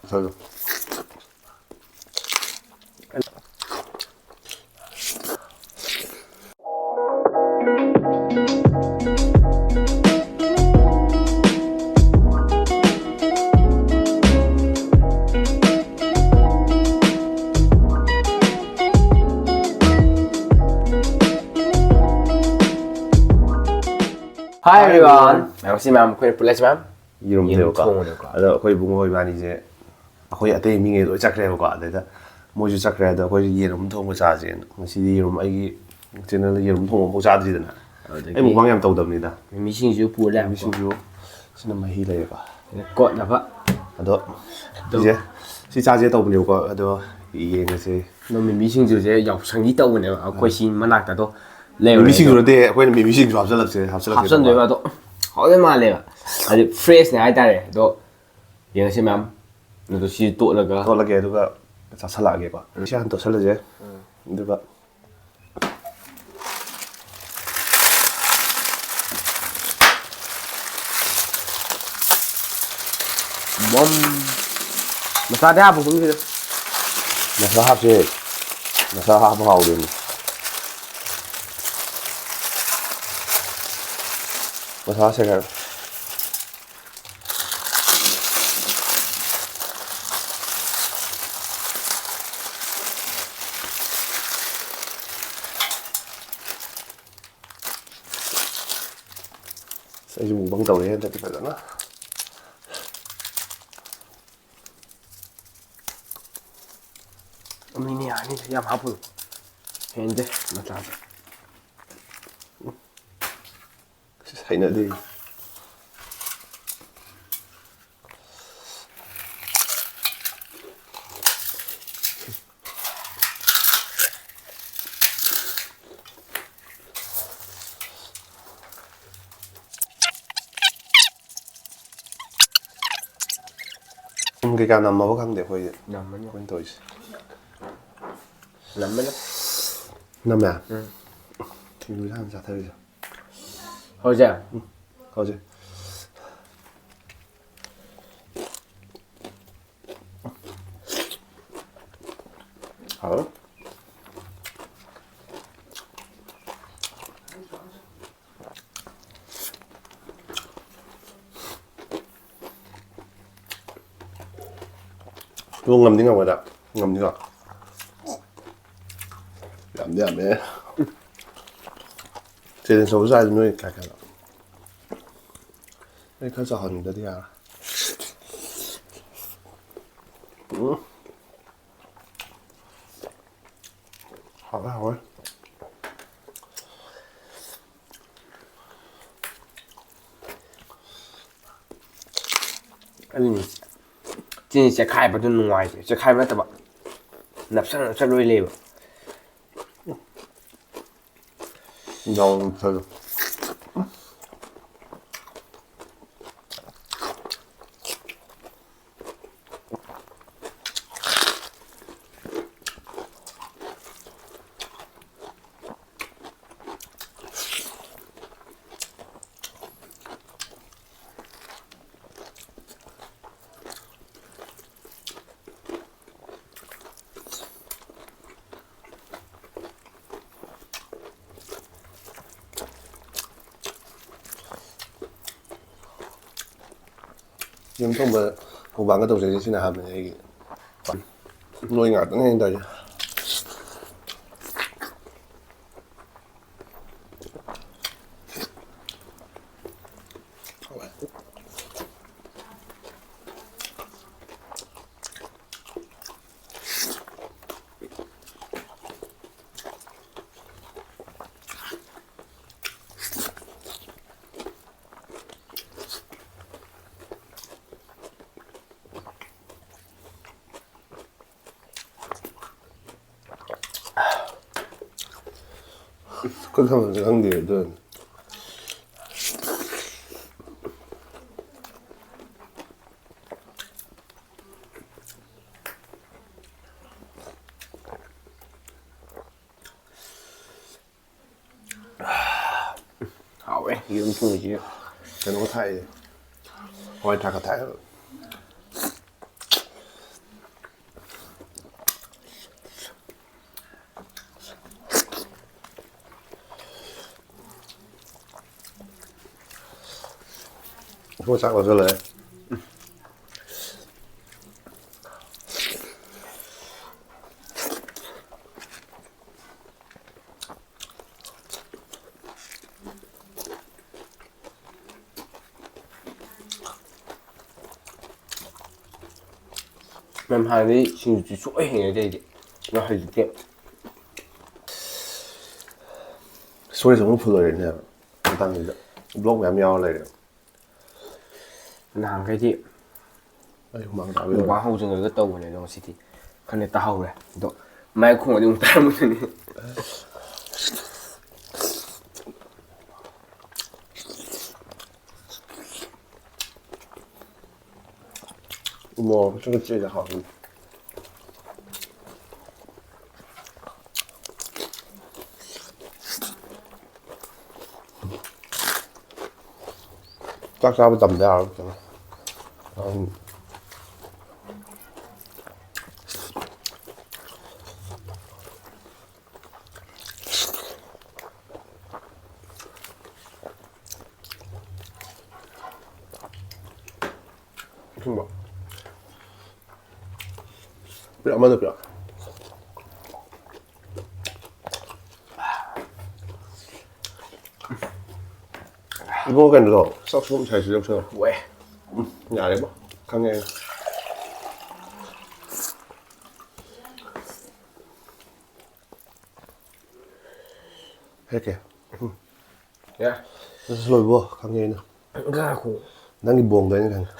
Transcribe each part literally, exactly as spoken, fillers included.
ꯆꯠꯂꯣ꯫ Hi everyone. ꯃꯌꯥꯝ ꯁꯤ ꯃꯌꯥꯝ ꯑꯩꯈꯣꯏꯅ ꯄꯨꯜꯂꯁꯤ ꯃꯌꯥꯝ꯫ ꯌꯦꯔꯨꯝ ꯌꯦꯔꯨꯝ ꯊꯣꯡꯉꯦꯕꯀꯣ꯫ ꯊꯣꯡꯉꯦꯕꯀꯣ꯫ ꯑꯗꯣ ꯑꯩꯈꯣꯏ ꯏꯕꯨꯡꯉꯣ ꯏꯕꯥꯅꯤꯁꯦ ꯑꯩꯈꯣꯏ ꯑꯇꯩ ꯃꯤꯉꯩ ꯂꯣꯏ ꯆꯠꯈ꯭ꯔꯦꯕꯀꯣ꯫ ꯑꯗꯩꯗ ꯃꯣꯏꯁꯨ ꯆꯠꯈ꯭ꯔꯦ꯫ ꯑꯗꯣ ꯑꯩꯈꯣꯏꯁꯨ ꯌꯦꯔꯨꯝ ꯊꯣꯡꯕ ꯆꯥꯁꯦꯅ ꯉꯁꯤꯗꯤ ꯌꯦꯔꯨꯝ ꯑꯩꯒꯤ ꯆꯦꯅꯦꯜꯗ ꯌꯦꯔꯨꯝ ꯊꯣꯡꯕ ꯑꯃꯐꯥꯎ ꯆꯥꯗ꯭ꯔꯤꯗꯅ꯫ ꯑꯗꯒꯤ ꯑꯩ ꯃꯨꯛꯕꯥꯡ ꯌꯥꯝ ꯇꯧꯗꯕꯅꯤꯗ꯫ ꯃꯤꯃꯤ ꯁꯤꯡꯖꯨ ꯄꯨꯔ ꯂꯥꯛꯑꯦꯕꯀꯣ꯫ ꯃꯤꯃꯤ ꯁꯤꯡꯖꯨ ꯁꯤꯅ ꯃꯍꯤ ꯂꯩꯔꯦꯀꯣ꯫ ꯀꯣꯠꯅꯕ꯫ ꯑꯗꯣ ꯑꯗꯣ ꯁꯤꯁꯦ ꯁꯤ ꯆꯥꯁꯦ ꯇꯧꯕꯅꯦꯕꯀꯣ꯫ ꯑꯗꯣ ꯌꯦꯡꯉꯁꯦ꯫ ꯑꯗꯣ ꯃꯤꯃꯤ ꯁꯤꯡꯖꯨꯁꯦ ꯌꯥꯎꯁꯪꯒꯤ ꯇꯧꯕꯅꯦꯕ ꯑꯩꯈꯣꯏ ꯁꯤ ꯃꯅꯥꯛꯇ꯫ ꯑꯗꯣ ꯂꯩꯔꯨꯔꯦ꯫ ꯃꯤꯃꯤ ꯁꯤꯡꯖꯨ ꯑꯗꯣ ꯅꯠꯇꯦ, ꯑꯩꯈꯣꯏꯅ ꯃꯤꯃꯤ ꯁꯤꯡꯖꯨ ꯍꯥꯞꯆꯤꯜꯂꯛꯁꯦ, ꯍꯥꯞꯆꯤꯜꯂꯛꯁꯦ ꯍꯥꯞꯆꯟꯗꯣꯏꯕ꯫ ꯇꯧꯕ꯫ ꯑꯗꯣ ꯍꯥꯎꯗꯣꯏ ꯃꯥꯜꯂꯦꯕ꯫ ꯍꯥꯏꯗꯤ ꯐ꯭ꯔꯦꯁꯅꯦ ꯍꯥꯏꯇꯥꯔꯦ꯫ ꯑꯗꯣ ꯌꯦꯡꯉꯁꯤ ꯃꯌꯥꯝ꯫ ꯑꯗꯣ ꯁꯤ ꯇꯣꯠꯂꯒ ꯇꯣꯠꯂꯒꯦ ꯑꯗꯨꯒ ꯆꯥꯁꯜꯂꯛꯑꯒꯦꯀꯣ꯫ ꯎꯝ꯫ ꯁꯤ ꯍꯥꯟꯅ ꯇꯣꯠꯁꯜꯂꯁꯦ꯫ ꯎꯝ꯫ ꯑꯗꯨꯒ ꯕꯣꯝ꯫ ꯃꯁꯂꯥꯗꯤ ꯍꯥꯞꯄꯒꯨꯝꯁꯤꯗ꯫ ꯃꯁꯂꯥ ꯍꯥꯞꯁꯦ꯫ ꯃꯁꯂꯥ ꯍꯥꯞꯄ ꯍꯥꯎꯗꯣꯏꯅꯤ꯫ ꯃꯁꯂꯥ ꯁꯦꯒꯥꯏꯔꯣ꯫ ꯑꯁ, ꯑꯩꯁꯨ ꯃꯨꯛꯕꯥꯡ ꯇꯧꯔꯦ ꯍꯟꯗꯛꯇꯤ ꯐꯖꯅ꯫ ꯑꯅꯤꯅꯤ ꯌꯥꯅꯤꯗ, ꯌꯥꯝ ꯍꯥꯞꯄꯨ꯫ ꯍꯦꯟꯗꯦ ꯃꯆꯥꯁꯦ꯫ ꯑꯁ, ꯍꯩꯅꯗꯦ꯫ ꯊꯨꯝ ꯀꯩꯀꯥ ꯅꯝꯃꯕ ꯈꯪꯗꯦ ꯑꯩꯈꯣꯏꯁꯦ꯫ ꯅꯝꯃꯅꯤ꯫ ꯑꯩꯈꯣꯏꯅ ꯇꯧꯔꯤꯁꯦ꯫ ꯅꯝꯃꯅꯤ꯫ ꯅꯝꯃꯦ? ꯎꯝ꯫ ꯁꯤꯡꯖꯨꯁꯦ ꯍꯥꯟꯅ ꯆꯥꯊꯔꯤꯁꯦ꯫ ꯍꯧꯖꯤꯛ? ꯎꯝ, ꯍꯧꯖꯤꯛ꯫ ꯍꯥꯎ꯫ ꯑꯗꯨ ꯉꯝꯗꯤ ꯉꯝꯒꯗ꯭ꯔꯥ? ꯉꯝꯅꯤꯀꯣ? ꯌꯥꯝꯗꯤ ꯌꯥꯝꯃꯦ꯫ ꯆꯦꯂꯦꯟꯖ ꯇꯧꯕ ꯁꯥꯏꯁꯦ ꯅꯣꯏ ꯀꯌꯥ ꯀꯌꯥꯅꯣ? ꯑꯩ ꯈꯔ ꯆꯥꯎꯍꯟꯗ꯭ꯔꯗꯤ ꯌꯥꯔꯣꯏ꯫ ꯎꯝ꯫ ꯍꯥꯎꯋꯦ, ꯍꯥꯎꯋꯦ꯫ ꯑꯗꯨꯅꯤ꯫ ꯆꯤꯅꯤ ꯆꯦꯈꯥꯏꯕꯗꯨ ꯅꯨꯡꯉꯥꯏꯇꯦ꯫ ꯆꯦꯈꯥꯏꯕ ꯅꯠꯇꯕ, ꯅꯞꯁꯜ ꯅꯞꯁꯜ ꯂꯣꯏ ꯂꯩꯕ꯫ ꯅꯧꯅ ꯐꯨꯠꯂꯣ꯫ ꯌꯦꯔꯨꯝ ꯊꯣꯡꯕ ꯃꯨꯛꯕꯥꯡꯒ ꯇꯧꯖꯩꯁꯦ ꯁꯤꯅ ꯑꯍꯥꯟꯕꯅꯦ ꯑꯩꯒꯤ꯫ ꯅꯣꯏ ꯉꯥꯛꯇꯅꯦ ꯑꯩꯅ ꯇꯧꯔꯤꯁꯦ꯫ ꯈꯨꯠ ꯊꯝꯐꯝꯁꯨ ꯈꯪꯗꯦ ꯑꯗꯨꯅ꯫ ꯍꯥꯎꯋꯦ ꯌꯦꯔꯨꯝ ꯊꯣꯡꯕꯁꯤ꯫ ꯀꯩꯅꯣꯒ ꯊꯥꯛꯑꯦ꯫ ꯍꯋꯥꯏ ꯊ꯭ꯔꯥꯛꯀ ꯊꯥꯛꯑꯦꯕ꯫ ꯆꯥꯛ ꯂꯧꯁꯜꯂꯛꯑꯦ꯫ ꯃꯦꯝ, ꯍꯥꯟꯅꯗꯤ ꯁꯤꯡꯖꯨꯁꯤ ꯁꯨꯡꯍꯩ ꯍꯩꯅꯗꯦ ꯑꯩꯗꯤ꯫ ꯑꯗꯣ ꯍꯧꯖꯤꯛꯇꯤ ꯁ꯭ꯇꯣꯔꯦꯖ ꯑꯃꯨꯛ ꯐꯨꯜ ꯑꯣꯏꯔꯦꯅꯦ꯫ ꯃꯇꯥꯡꯁꯤꯗ ꯕ꯭ꯂꯣꯛ ꯃꯌꯥꯝ ꯌꯥꯎꯔ ꯂꯩꯔꯦ꯫ ꯅꯍꯥꯟꯈꯩꯗꯤ ꯑꯩ ꯍꯨꯃꯥꯡ ꯇꯥꯕ ꯂꯣꯏꯔꯦ꯫ ꯃꯨꯛꯕꯥꯡ ꯍꯧꯗ꯭ꯔꯤꯉꯩꯗ ꯇꯧꯕꯅꯦ, ꯑꯗꯣ ꯉꯁꯤꯗꯤ ꯈꯔ ꯇꯥꯍꯧꯔꯦ꯫ ꯑꯗꯣ ꯃꯥꯏ ꯈꯣꯡꯉꯗꯤ ꯑꯃꯨꯛ ꯇꯥꯔꯝꯃꯗꯣꯏꯅꯤ꯫ ꯎꯃꯣꯔꯣꯛ ꯆꯤꯛꯑ ꯆꯤꯛꯑ ꯍꯥꯎꯕꯅꯤ꯫ ꯆꯥꯛ ꯆꯥꯕ ꯇꯝꯗ ꯌꯥꯔꯣꯏ꯫ ꯎꯝ꯫ ꯑꯊꯨꯝꯕ꯫ ꯄꯤꯔꯛ-, ꯑꯃꯗ ꯄꯤꯔꯛ꯫ ꯏꯕꯣ, ꯀꯩꯅꯣꯗꯣ, ꯆꯥꯛ ꯁꯨꯝ ꯁꯥꯏꯁꯨ ꯌꯧꯁꯜꯂꯣ꯫ ꯄꯣꯛꯑꯦ꯫ ꯎꯝ, ꯌꯥꯔꯦꯕꯣ꯫ ꯈꯪꯉꯦ ꯑꯩ꯫ ꯍꯦꯛꯀꯦ꯫ ꯎꯝ꯫ ꯌꯥ꯫ ꯑꯁ, ꯂꯣꯏꯕꯣ, ꯈꯪꯉꯦ ꯑꯩꯅ꯫ ꯉꯥꯏꯈꯣ꯫ ꯅꯪꯒꯤ ꯕꯣꯡꯗꯣ ꯑꯩꯅ ꯈꯪꯉꯦ꯫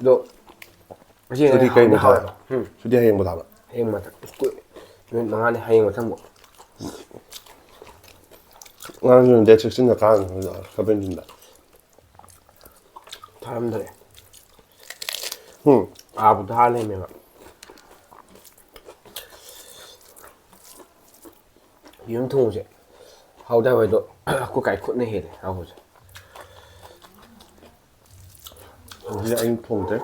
ꯑꯗꯣ ꯉꯁꯤ ꯁꯨꯇꯤ ꯀꯩ ꯍꯥꯎꯗꯤ ꯅꯨꯃꯤꯠ ꯊꯥꯕ? ꯍꯥꯎꯋꯦꯕ꯫ ꯎꯝ꯫ ꯁꯨꯇꯤ ꯍꯌꯦꯡꯕꯨ ꯊꯥꯕ? ꯍꯌꯦꯡ ꯃꯊꯪ ꯁ꯭ꯀꯨꯜ ꯅꯨꯃꯤꯠ ꯃꯉꯥꯅꯤ, ꯍꯌꯦꯡ ꯃꯊꯪꯕꯨ꯫ ꯉꯔꯥꯡꯁꯨ date sixteen ꯗ ꯀꯥꯔꯅꯤ, ꯁꯚꯦꯟꯇꯤꯟꯗ꯫ ꯊꯥꯔꯝꯗꯔꯦ꯫ ꯎꯝ꯫ ꯑꯥꯕꯨ ꯊꯥ ꯂꯩꯔꯝꯃꯦꯕ꯫ ꯌꯦꯔꯨꯝ ꯊꯣꯡꯕꯁꯦ ꯍꯥꯎꯗꯤ ꯍꯥꯎꯋꯦ ꯑꯗꯣ, ꯑꯩꯈꯣꯏ ꯀꯥꯏ ꯈꯨꯠꯅ ꯍꯦꯜꯂꯦ ꯍꯥꯎꯕꯁꯦ꯫ ꯍꯧꯖꯤꯛ ꯑꯩꯅ ꯊꯣꯡꯗ꯭ꯔꯦ꯫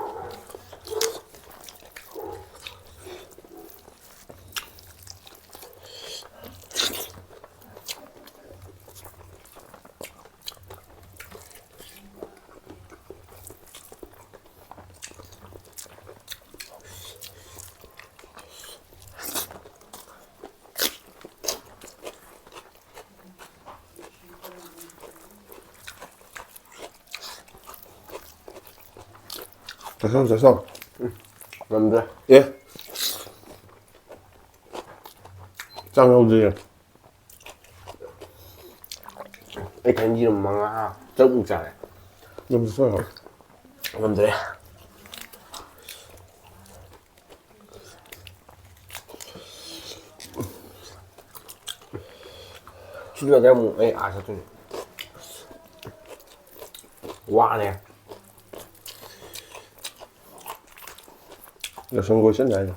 ꯆꯠꯁꯜꯂꯣ, ꯆꯠꯁꯜꯂꯣ꯫ ꯉꯝꯗ꯭ꯔꯦ꯫ ꯑꯦ꯫ ꯆꯥꯛ ꯌꯥꯎꯗ꯭ꯔꯤꯌꯦ꯫ ꯑꯩ ꯊꯟꯒꯤ ꯃꯉꯥ, ꯇꯔꯨꯛꯃꯨꯛ ꯆꯥꯔꯦ꯫ ꯑꯗꯨꯝ ꯆꯠꯁꯜꯂꯣ꯫ ꯉꯝꯗ꯭ꯔꯦ꯫ ꯁꯤ ꯂꯣꯏꯔꯒ ꯑꯃꯨꯛ ꯑꯩ ꯑꯥ ꯆꯠꯇꯣꯏꯅꯦ꯫ ꯋꯥꯔꯦ꯫ ꯌꯥꯎꯁꯪ ꯀꯣꯏ ꯆꯠꯅꯤ ꯍꯥꯏꯅ꯫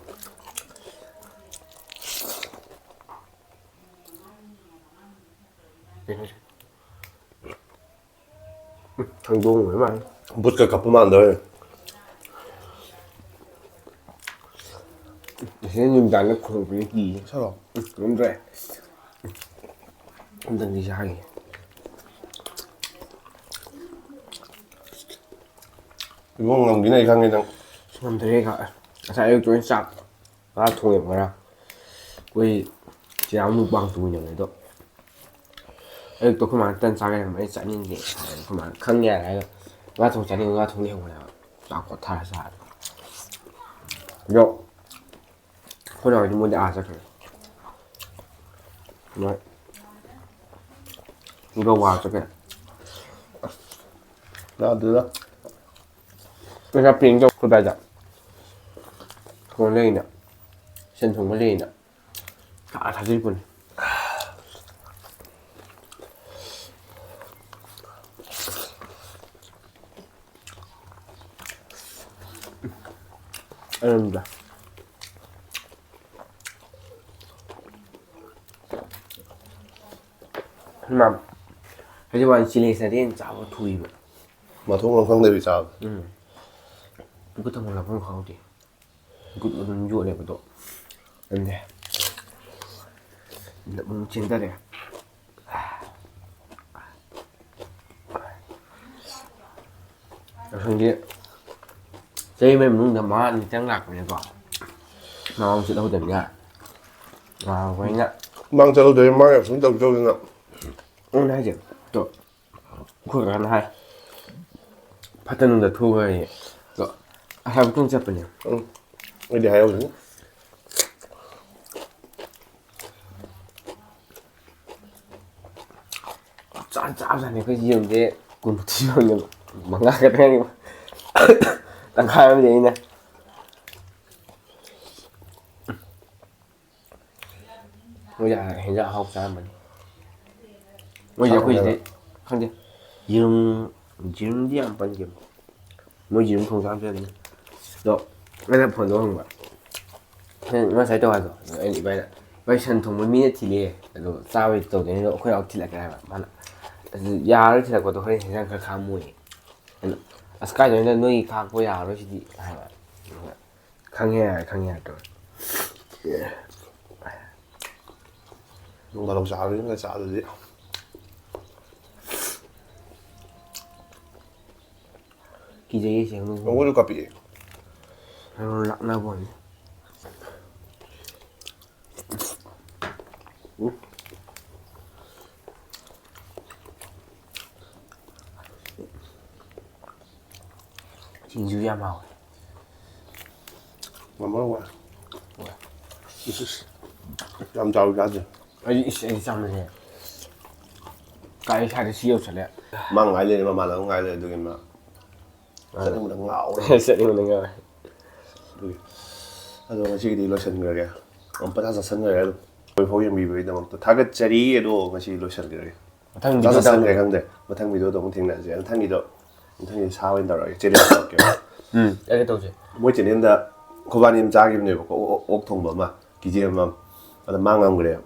ꯍꯪꯗꯣꯡ ꯑꯣꯏ ꯃꯥꯜꯂꯦ꯫ ꯕꯨꯠꯀ ꯀꯞꯄ ꯃꯥꯟꯗꯧꯔꯦ꯫ ꯑꯁꯤꯅ ꯅꯨꯃꯤꯗꯥꯡꯗ ꯈꯣꯡꯉꯛꯄꯅꯤ ꯀꯤꯌꯦ꯫ ꯆꯠꯂꯣ꯫ ꯎꯝ, ꯉꯝꯗ꯭ꯔꯦ꯫ ꯑꯝꯇꯪꯗꯤ ꯆꯥꯒꯦ꯫ ꯏꯕꯨꯡ ꯉꯝꯈꯤꯅꯤ ꯑꯩ ꯈꯪꯉꯦ ꯅꯪ꯫ ꯉꯝꯗ꯭ꯔꯦ ꯀ-, ꯉꯁꯥꯏ ꯑꯌꯨꯛꯇ ꯑꯣꯏꯅ ꯆꯥꯛ ꯉꯥ ꯊꯣꯡꯉꯦꯕ ꯉꯔꯥꯡ꯫ ꯑꯩꯈꯣꯏ ꯆꯦ ꯃꯨꯛꯕꯥꯡ ꯇꯧꯃꯤꯟꯅꯕꯅꯦ ꯑꯗꯣ꯫ ꯑꯌꯨꯛꯇ ꯑꯩꯈꯣꯏ ꯃꯥꯅ ꯇꯟ ꯆꯥꯒꯦ ꯍꯥꯏꯔꯝꯕ ꯑꯩ ꯆꯥꯅꯤꯡꯗꯦ ꯍꯥꯏꯔꯦ꯫ ꯑꯩꯈꯣꯏ ꯃꯥꯅ ꯈꯪꯉꯦ ꯌꯥꯔꯦ ꯍꯥꯏꯔꯒ ꯉꯥ ꯊꯣꯡ ꯆꯥꯅꯤꯡꯉ ꯉꯥ ꯊꯣꯡ ꯂꯩꯍꯧꯕꯅꯦꯕ꯫ ꯆꯥꯛ ꯀꯣꯠꯊꯔ ꯆꯥꯔꯦ꯫ ꯑꯗꯣ ꯑꯩꯈꯣꯏ ꯅꯥꯎꯍꯣꯏꯗꯤ ꯃꯣꯏꯗꯤ ꯑꯥ ꯆꯠꯈ꯭ꯔꯦ꯫ ꯃꯣꯏ ꯒꯋꯥ ꯆꯠꯈ꯭ꯔꯦ꯫ ꯌꯥꯗꯦꯗ꯫ ꯄꯩꯁꯥ ꯄꯦꯡ ꯇꯧꯔꯛꯄꯗꯥꯏꯗ ꯀꯩꯅꯣ ꯂꯩꯅ, ꯁꯦꯟ ꯊꯨꯡꯕ ꯂꯩꯅ ꯊꯥ ꯊꯥꯖꯤꯜꯂꯛꯄꯅꯤ꯫ ꯑꯔꯝꯗ꯫ ꯃꯥ ꯍꯧꯖꯤꯛ ꯋꯥꯅꯤ ꯆꯤꯂꯤ ꯆꯥꯗꯤ ꯍꯦꯟꯅ ꯆꯥꯕ ꯊꯨꯏꯕ꯫ ꯃꯊꯣꯡ ꯃꯔꯝ ꯈꯪꯗꯕꯤ ꯆꯥꯕ꯫ ꯎꯝ꯫ ꯄꯨꯛꯀ ꯊꯪꯒꯠꯂꯛꯄ ꯑꯃ ꯈꯪꯍꯧꯗꯦ꯫ ꯒꯨꯠ ꯑꯗꯨꯝ ꯌꯣꯠꯂꯦꯕꯗꯣ꯫ ꯑꯗꯨꯅꯦ꯫ ꯑꯗꯨꯝ ꯆꯦꯟꯊꯔꯦ꯫ ꯌꯥꯎꯁꯪꯁꯦ ꯆꯍꯤ ꯑꯃꯒꯤ ꯃꯅꯨꯡꯗ ꯃꯉꯥꯅꯤꯇꯪ ꯂꯥꯛꯄꯅꯤꯀꯣ꯫ ꯃꯃꯥꯡ ꯆꯠꯍꯧꯗꯕꯅꯤꯅ꯫ ꯃꯃꯥꯡ ꯆꯠꯍꯧꯗꯕꯅꯤꯅ ꯃꯥ ꯌꯥꯎꯁꯪ ꯇꯧ ꯇꯧꯗꯅ꯫ ꯑꯩꯅ ꯍꯥꯏꯁꯦ꯫ ꯑꯗꯣ ꯑꯩꯈꯣꯏ ꯀꯀꯥꯅ ꯍꯥꯏ꯫ ꯐꯠꯇ ꯅꯨꯡꯗ ꯊꯣꯛꯈ꯭ꯔꯦ꯫ ꯑꯗꯣ ꯑꯁꯥ ꯃꯇꯨꯡ ꯆꯠꯄꯅꯦ꯫ ꯎꯝ꯫ ꯑꯩꯗꯤ ꯍꯥꯏꯍꯧꯗꯦ꯫ ꯆꯥ ꯆꯥꯕꯖꯥꯠꯅꯤ ꯑꯩꯈꯣꯏ ꯌꯦꯔꯨꯝꯁꯦ ꯀꯨꯟꯃꯨꯛꯇꯤ ꯌꯣꯟꯅꯦꯕ꯫ ꯃꯉꯥ ꯈꯛꯇ ꯉꯥꯏꯔꯦꯕ꯫ ꯇꯪꯈꯥꯏ ꯑꯃꯗꯤ ꯑꯩꯅ꯫ ꯃꯣꯏꯁꯦ ꯍꯥꯟꯅ ꯍꯦꯟꯖꯥꯡ ꯑꯍꯥꯎꯕ ꯆꯥꯔꯝꯕꯅꯤ꯫ ꯃꯣꯏꯁꯦ ꯑꯩꯈꯣꯏꯁꯤꯗꯤ ꯈꯪꯗꯦ꯫ ꯌꯦꯔꯨꯝ, ꯌꯦꯔꯨꯝꯗꯤ ꯌꯥꯝ ꯄꯟꯈꯤꯕꯅꯤ꯫ ꯃꯣꯏ ꯌꯦꯔꯨꯝ ꯊꯣꯡ ꯆꯥꯕꯁꯨ ꯌꯥꯅꯤ꯫ ꯑꯗꯣ ꯑꯩꯅ ꯐꯣꯟꯗꯣ ꯍꯪꯕ꯫ ꯑꯩꯅ ꯉꯁꯥꯏ ꯇꯧ ꯍꯥꯏꯗꯣ꯫ ꯑꯩꯅ ꯏꯕꯥꯏꯗ, "ꯚꯥꯏ, ꯁꯟ ꯊꯣꯡꯕ ꯃꯤꯅ ꯊꯤꯜꯂꯛꯑꯦ꯫ ꯑꯗꯣ ꯆꯥꯕꯩ ꯇꯧꯗꯣꯏꯅꯤ꯫ ꯑꯗꯣ ꯑꯩꯈꯣꯏ ꯌꯥꯎ ꯊꯤꯜꯂꯛꯀꯦ" ꯍꯥꯏꯕ꯫ ꯃꯥꯅ, "ꯑꯗꯨ ꯌꯥꯔꯔꯣꯏ ꯊꯤꯜꯂꯛꯄꯗꯣ, ꯍꯣꯔꯦꯟ ꯍꯦꯟꯖꯥꯡ ꯈꯔ ꯈꯥꯝꯃꯨ"ꯌꯦ꯫ ꯑꯩꯅ, "ꯑꯁ, ꯀꯥꯏꯗꯩꯅꯣꯗ, ꯅꯣꯏꯒꯤ ꯈꯥꯛꯄ ꯌꯥꯔꯔꯣꯏ ꯁꯤꯗꯤ" ꯍꯥꯏꯕ꯫ "ꯈꯪꯉꯦ ꯌꯥꯔꯦ, ꯈꯪꯉꯦ ꯌꯥꯔꯦ" ꯇꯧꯔꯦ꯫ ꯅꯣꯡ ꯐꯥꯗꯣꯛ ꯆꯥꯕꯅꯤꯅ ꯆꯥꯗꯗꯤ꯫ ꯀꯤꯖꯩꯌꯦ ꯁꯦꯡꯅ꯫ ꯑꯩꯉꯣꯟꯗ ꯀꯥꯞꯄꯤꯌꯦ꯫ ꯂꯥꯛꯅꯕ ꯑꯣꯏꯅꯤ꯫ ꯎꯝ꯫ ꯁꯤꯡꯖꯨ ꯌꯥꯝ ꯍꯥꯎꯋꯦ꯫ ꯃꯃꯥ ꯋꯥ꯫ ꯍꯣꯏ꯫ ꯏꯁ, ꯏꯁ꯫ ꯌꯥꯝ ꯆꯥꯎ ꯆꯥꯗꯦ꯫ ꯑꯩꯗꯤ, ꯏꯁ, ꯑꯩꯗꯤ ꯆꯥꯝꯃꯁꯦ꯫ ꯀꯥꯏ ꯏꯁꯥꯗ ꯁꯤ ꯌꯧꯁꯜꯂꯦ꯫ ꯃꯥ ꯉꯥꯏ ꯂꯩꯔꯦ, ꯃꯃꯥꯟꯅꯕ ꯉꯥꯏ ꯂꯩꯔꯦ, ꯑꯗꯨꯒꯤ ꯃꯥ꯫ ꯑꯥ꯫ ꯆꯠꯅꯤꯡꯕꯗ ꯉꯥꯎꯔꯦ꯫ ꯆꯠꯅꯤꯡꯕꯗ ꯉꯥꯎꯔꯦ꯫ ꯑꯗꯨꯒꯤ꯫ ꯑꯗꯣ ꯉꯁꯤꯒꯤꯗꯤ ꯂꯣꯏꯁꯤꯟꯈ꯭ꯔꯒꯦ꯫ ꯌꯥꯝ ꯐꯖꯅ ꯆꯥꯁꯤꯟꯈ꯭ꯔꯦ ꯑꯗꯨꯝ꯫ ꯂꯣꯏꯐꯥꯎ ꯌꯦꯡꯕꯤꯕꯒꯤꯗꯃꯛꯇ ꯊꯥꯒꯠꯆꯔꯤ꯫ ꯑꯗꯣ ꯉꯁꯤ ꯂꯣꯏꯁꯤꯟꯈ꯭ꯔꯒꯦ꯫ ꯃꯊꯪ ꯆꯥ video ꯆꯥꯁꯟꯈ꯭ꯔꯦ ꯇꯧꯔꯛꯀꯦ꯫ ꯈꯪꯗꯦ꯫ ꯃꯊꯪ videoꯗ ꯑꯃꯨꯛ ꯊꯦꯡꯅꯔꯁꯦ꯫ ꯃꯊꯪꯒꯤꯗꯣ, ꯃꯊꯪꯒꯤꯗꯤ ꯁꯥ ꯑꯣꯏꯅ ꯇꯧꯔꯒꯦ꯫ Challenge ꯇꯧꯔꯛꯀꯦ꯫ ꯎꯝ, ꯑꯩ ꯇꯧꯁꯦ꯫ ꯃꯣꯏ channelꯗ ꯈꯣꯏꯕꯥꯅꯤ ꯑꯃ ꯆꯥꯈꯤꯕꯅꯦꯕꯀꯣ, ꯑꯣ-, ꯑꯣ-, ꯑꯣꯛ ꯊꯣꯡꯕ ꯑꯃ, KG ꯑꯃꯃꯝ꯫ ꯑꯗ ꯃꯥ ꯉꯝꯈ꯭ꯔꯦ꯫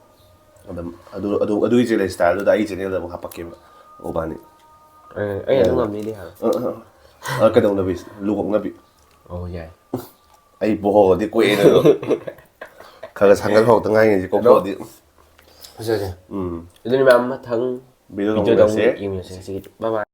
ꯑꯗ ꯑꯗꯨ, ꯑꯗꯨ, ꯑꯗꯨꯒꯤ challenge styleꯗꯨꯗ ꯑꯩ channelꯗ ꯑꯃꯨꯛ ꯍꯥꯄꯛꯀꯦꯕ, ꯈꯣꯏꯕꯥꯅꯤ꯫ ꯑꯦ, ꯑꯩ ꯑꯗꯨꯝ ꯌꯥꯏꯅ꯫ ꯉꯝꯅꯤꯗꯤ ꯍꯥꯏꯕ꯫ ꯑ, ꯑ, ꯑ, ꯀꯩꯗꯧꯅꯕꯤ? ꯂꯨꯀꯣꯛꯅꯕꯤ꯫ ꯑꯣ, ꯌꯥꯏ꯫ ꯑꯩ ꯄꯣꯍꯧꯔꯗꯤ ꯀꯣꯛꯑꯦꯅ ꯑꯗꯣ꯫ ꯈꯔ ꯈꯔ ꯁꯪꯒꯠ ꯍꯧꯔꯛꯇ ꯉꯥꯏꯔꯤꯉꯩꯁꯦ ꯀꯣꯛꯊꯣꯛꯑꯗꯤ꯫ ꯐꯖꯔꯦ꯫ ꯎꯝ꯫ ꯑꯗꯨꯅꯤ ꯃꯌꯥꯝ ꯃꯊꯪ videoꯗ videoꯗ ꯑꯃꯨꯛ ꯎꯅꯁꯦ꯫ ꯑꯃꯨꯛ ꯌꯦꯡꯃꯤꯟꯅꯁꯦ ꯉꯁꯤꯒꯤꯗꯤ꯫ Bye bye꯫